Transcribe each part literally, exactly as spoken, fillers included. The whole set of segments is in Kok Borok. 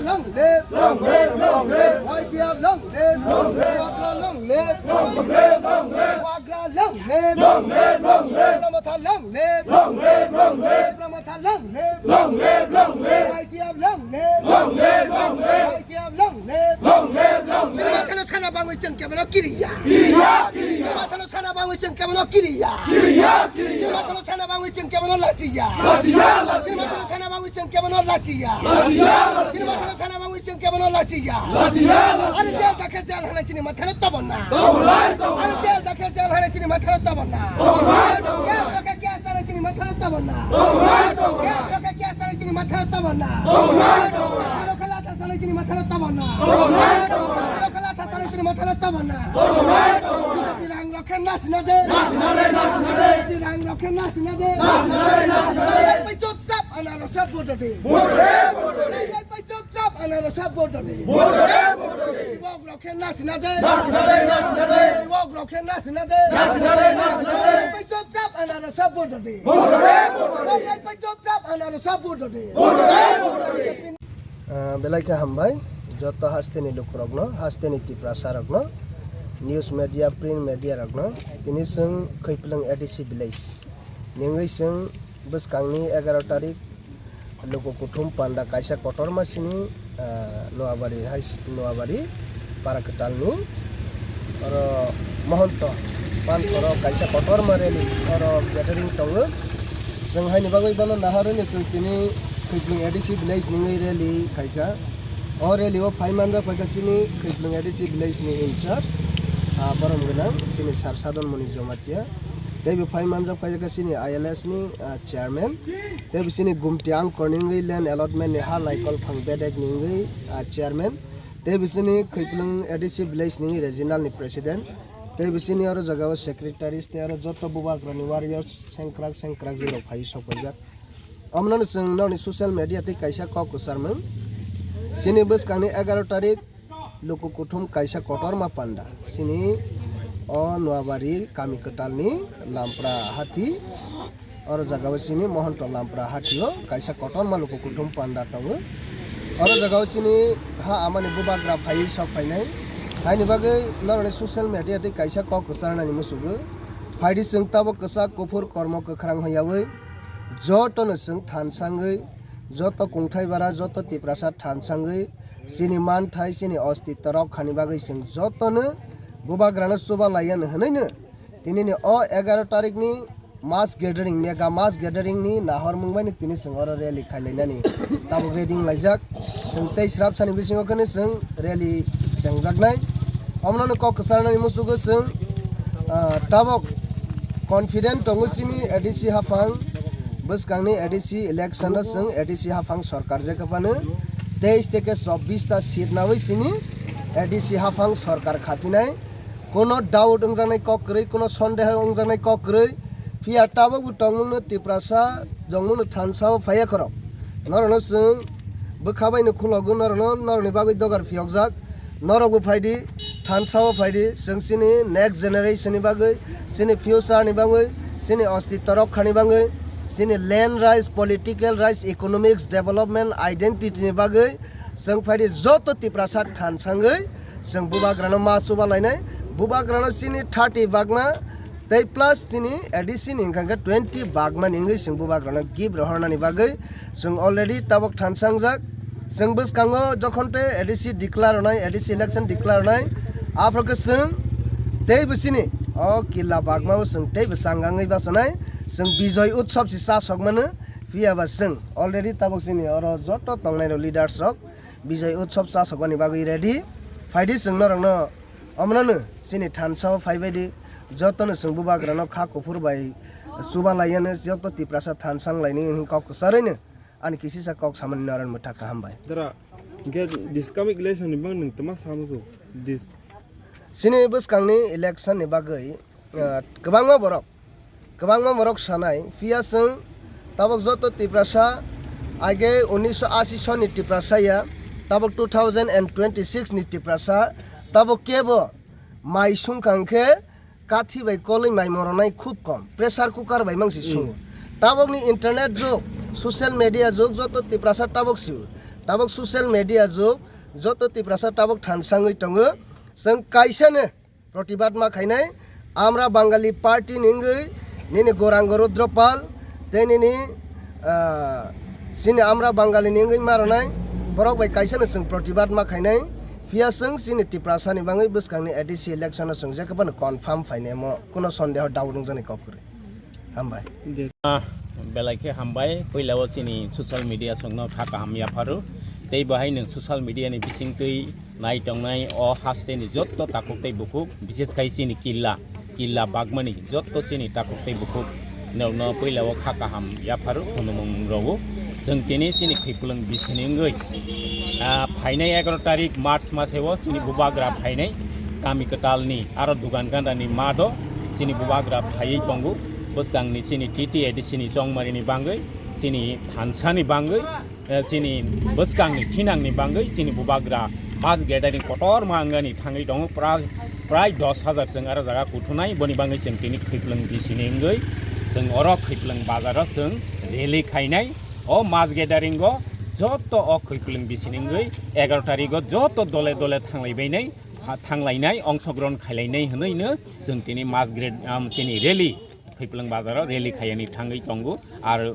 Long live! Long live! Long live! Y T F long live! Long live! Wagra long live! Long live! Long live! Wagra long live! Long live! Long live! Tipra Motha long live! Long live! Long live! Tipra Motha long live! Long live! Long live! Y T F long live! Long live! Long live! Y T F long live! Long live! Long live! Chini mathano sana bangwi chwng kebono kiriya! Kiriya! Kiriya! Chini mathano sana bangwi chwng kebono kiriya! Kiriya! Kiriya! Chini mathano sana bangwi chwng kebono lachiya! Lachiya! Lachiya! Chini mathano sana bangwi chwng kebono lachiya. Lachiya, lachiya. Chini mathano sana bangwi chwng kebono lachiya. Lachiya, lachiya. Ari jail dakhe jail hwnwi chini mathano tobonna. Tobonai, tobonai. Ari jail dakhe jail hwnwi chini mathano tobonna. Tobonai, tobonai. Gas dakhe gas hwnwi chini mathano tobonna. Tobonai, tobonai. Gas dakhe gas hwnwi chini mathano tobonna. Tobonai, tobonai. Mathano khala thas hwnwi chini mathano tobonna. Tobonai, tobonai. Mathano khala thas hwnwi chini mathano tobonna. Tobonai, tobonai. B J P rang rokhe nasina de. Nasina de, nasina de. B J P rang rokhe nasina de. Nasina de, nasina de. Pai chop chap anarosha vote de. Vote de, vote de. Pai chop chap anarosha vote de. Vote de, vote de. Wok rokhe nasina de. Nasina de, nasina de. Wok rokhe nasina de. Nasina de, nasina de. Pai chop chap anarosha vote de. Vote de, vote de. Pai chop chap anarosha vote de. Vote de, vote de. Ah, belai khe hambai joto hasteni lukurokno, hasteni Tiprasarokno, news media, print media rokno. Tini chwng Khwiplwng A D C village ningwi chwng bwskangni egaroh tarik luku kuthum panda kaisa kotorma sini, ah, Noabari hai, Noabari para kwtalni oro Mohonto panthoro kaisa kotorma rally oro gathering tongo. Chwng haini bagwi bono naharwi ni chwng tini Khwiplwng A D C village ningwi rally khaikha. O rally o phai manjak phaikha chini Khwiplwng A D C village ni in charge, ah, borom gwnang chini Sir Sadon Muni Jamatia. Tei bo phai manjak phaikha chini I L S ni, ah, chairman. Tei bo chini Gumti Angkor ningwi land allotment ni ha naikol phang bedek ningwi, ah, chairman. Tei bo chini Khwiplwng A D C village ningwi regional ni president. Tei bo chini oro jaga o secretaries tei oro joto bubagrani warriors sengkrak sengkrak jwrok phaiwi sok paijak. Omono chwng nokni social media tei kaisa kok kwcharmung. Chini bwskangni egaroh tarik luku kuthum kaisa kotorma panda. Chini o Noabari kami kwtalni Lampra Hathi. Oro jaga o chini Mohonto Lampra Hathi o kaisa kotorma luku kuthum panda tongo. Oro jaga o chini ha amani bubagra phaiwi sok phainai. Haini bagwi norokni social media tei kaisa kok kwcharnani musugo. Phaidi chwng tabuk kwchak kuphur kormo kwkhrang hwnyawi jotono chwng thansangwi, joto kungthai bara, joto Tiprasa thansangwi chini manthai, chini ostitto rok khani bagwi chwng jotono bubagrano chuba laiya hwnwi no tinini o egaroh tarikni mass gathering, mega mass gathering ni nahormung bai no tini chwng oro rally khailainani tabuk ready wnglaijak. Chwng tei srapsani bisingo kheno chwng rally chengjaknai. Omono kok kwcharnani musugo chwng, ah, tabuk confident tongo chini A D C haphang, bwskangni A D C election o chwng A D C haphang sorkar je kwphano teis theke chobbish ta seat nawi chini A D C haphang sorkar khaphinai. Kuno doubt wngjaknai kok kwrwi, kuno sondeho wngjaknai kok kwrwi. Phiya tabukbo tongmungno Tiprasa jongmungno thansa o phaiya khorok. Norokno chwng bwkha baino khulogo, norokno, norokni bagwi dogar phiyokjak. Norokbo phaidi, thansa o phaidi, chwng chini next generation ni bagwi, chini future ni bagwi, chini ostitto rokha ni bagwi, chini land rights, political rights, economics, development, identity ni bagwi chwng phaidi joto Tiprasa thansangwi chwng bubagrano ma chuba lainai, bubagrano chini thirty bagma tei plus chini A D C ni hwnkha khe twenty bagma ni wngwi chwng bubagrano gift rohornani bagwi chwng already tabuk thansangjak. Chwng bwskango jokhon tei A D C declare rwnai, A D C election declare rwnai, aphuru khe chwng teibo chini o killa bagma o chwng teibo changangwi bachanai, chwng Bijoy Utsav se chasok mano. Phiya ba chwng already tabuk chini oro joto tongnai rok leaders rok Bijoy Utsav chasokmani bagwi ready. Phaidi chwng norokno omono no chini thansa o phaibaidi jotono chwng bubagrano kha kuphur bai chuba laiyano joto Tiprasa thansang laini hwnwi kok kwcharwi no ani kisisa kok samani norokno mwthak kaham bai. Dara, hwnkhe this coming election ni bang nwng tama samusu this. Chini bwskangni election ni bagwi, ah, kwbangma borok Kwbangma borok sanai, phiya chwng tabuk joto Tiprasa, age unisho ashi soni Tiprasa ya, tabuk two thousand and twenty-six ni Tiprasa, tabuk kebo mai sungkha hwnkhe kathi bai kolwi mai moronai khub kom, pressure cooker bai mangsi sungo. Tabukni internet jug, social media jug, joto Tiprasa tabuk sio. Tabok social media jug, joto Tiprasa tabok thansa wngwi tongo. Chwng kaisano protibad ma khainai, Amra Bangali party ni wngwi, nini Gorang Rudra Pal, tei nini, ah, chini Amra Bangali ni wngwi ma rwnai, borok bai kaisano chwng protibad ma khainai, phiya chwng chini Tiprasa ni bangwi bwskang ni A D C election o chwng jekhe phano confirm phainai, mo kuno sondeho doubt wngjaknai kok kwrwi. Hambai. Ah, belai khe hambai. Puila o chini social media chwngno kha kaham yapharu. Tei bo hai nwng social media ni bisingtwi nai tongnai o haste ni jotto takhuk tei bukhuk, bises khai chini killa, killa bagmani jotto chini takhuk tei bukhuk norokno puila o kha kaham yapharu khunumung rogo. Chwng tini chini khwipulwng bisini wngwi, ah, phainai egaroh tarik March maseo chini bubagra phainai kami kwtalni aro dugan gandani mado chini bubagra phaiwi tongo. Bwskangni chini T T A D C ni chongmarini bangwi, chini thansani bangwi, eh, chini bwskangni thinangni bangwi chini bubagra mass gathering kotorma wngani thangwi tongo. Pra-, prai dos hajar chwng aro jaga kuthunai, boni bangwi chwng tini khwipulwng bisini wngwi chwng oro khwipulwng bazaro chwng rally khainai. O mass gathering o joto o khwipulwng bisini wngwi egaroh tarigo joto dole dole thanglaibainai, ha-, thanglainai, ongsogron khailainai hwnwi no chwng tini mass grad-, um, chini rally, khwipulwng bazaro rally khaiyani thangwi tongo. Ar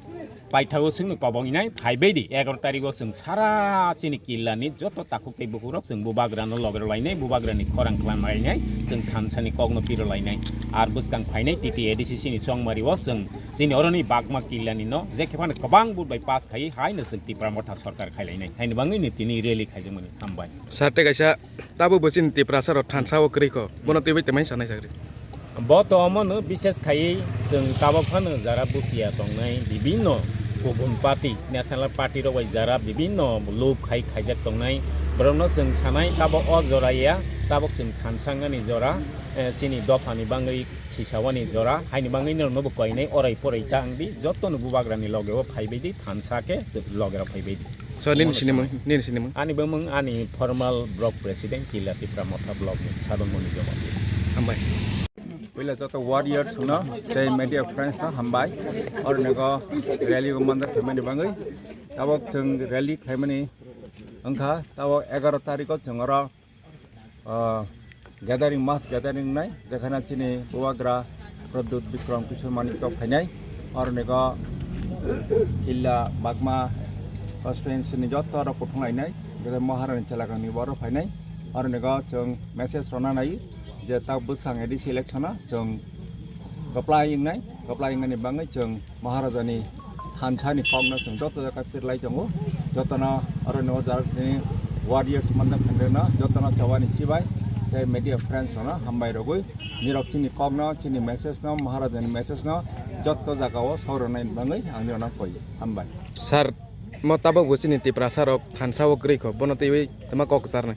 paithago chwngno kobongnai phaibaidi egaroh tarigo chwng sara chini killani joto takhuk tei bukhukrok chwng bubagrano loge rwlainai, bubagrani khorang khwlanglainai, chwng thansani kokno pirolainai. Ar bwskang phainai T T A D C chini chongmario chwng chini oroni bagma killani no jekhe phano kwbang vote bai pass khaiwi haino chwng Tipra Motha sorkar khailainai. Haini bangwino tini rally khaijakmani. Hambai. Sir, tei kaisa tabuk bo chini Tiprasa rok thansa o kwrwi kho, bono twiwi tei mai sanai sakri. Bo to omono bises khaiwi chwng tabuk phano jara buchiya tongnai bibinno kubun party, national party rok bai jara bibinno lob khai khaijak tongnai. Borokno chwng sanai tabuk o jora ya, tabuk chwng thansa wngani jora, eh, chini dophani bangwi sisawani jora, haini bangwi norokno bo koinai orai porai ta wngdi, jotono bubagrani logeo phaibaidi, thansa khe loge rok phaibaidi. So, nini sinimung, nini sinimung? Ani bumung ani formal block president, Killa Tipra Motha block ni Sadon Moni Jomati. Hambai. Puila joto warriors no tei media friends no hambai. Oro nego rally o mandar khaimani bangwi. Tabok chwng rally khaimani wngkha, tabok egaroh tarikh o chwng oro ah, gathering, mass gathering wngnai, jekhana chini bubagra Pradyut Bikram Kishore Manikya phainai, oro nego Killa Bagma constituency ni joto rok kuthung lainai, jere Maharani chelakangni borok phainai, oro nego chwng message rwna nai je tak bwskang A D C election o chwng kwplai wngnai, kwplai wngnani bangwi chwng Maharajani thansani kokno chwng joto jaga pirlai tongo. Jotono oro no jagni warriors mandam phendreno jotono chawani chibai tei media friends rokno hambai rogwi nirok chini kokno, chini message no, Maharajani message no joto jaga o sok rwnai bangwi ang nirokno koi. Hambai. Sir, mo tabok bo chini Tiprasa rok thansa o kwrwi kho, bono twiwi tama kok kwcharnai.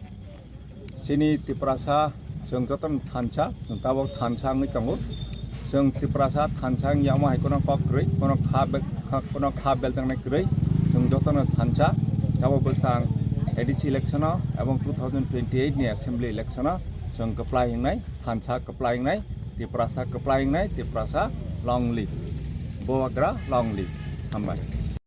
Chini Tiprasa chwng jotono thansa, chwng tabok thansa wngwi tongo. Chwng Tiprasa thansa wngya omo hai kheno kok kwrwi, kheno kha be-, kha-, kheno kha beljaknai kwrwi, chwng jotono thansa. Tabok bwskang A D C election o ebong two thousand twenty-eight ni assembly election o chwng kwplai wngnai, thansa kwplai wngnai, Tiprasa kwplai wngnai, Tiprasa long live, Bubagra long live. Hambai.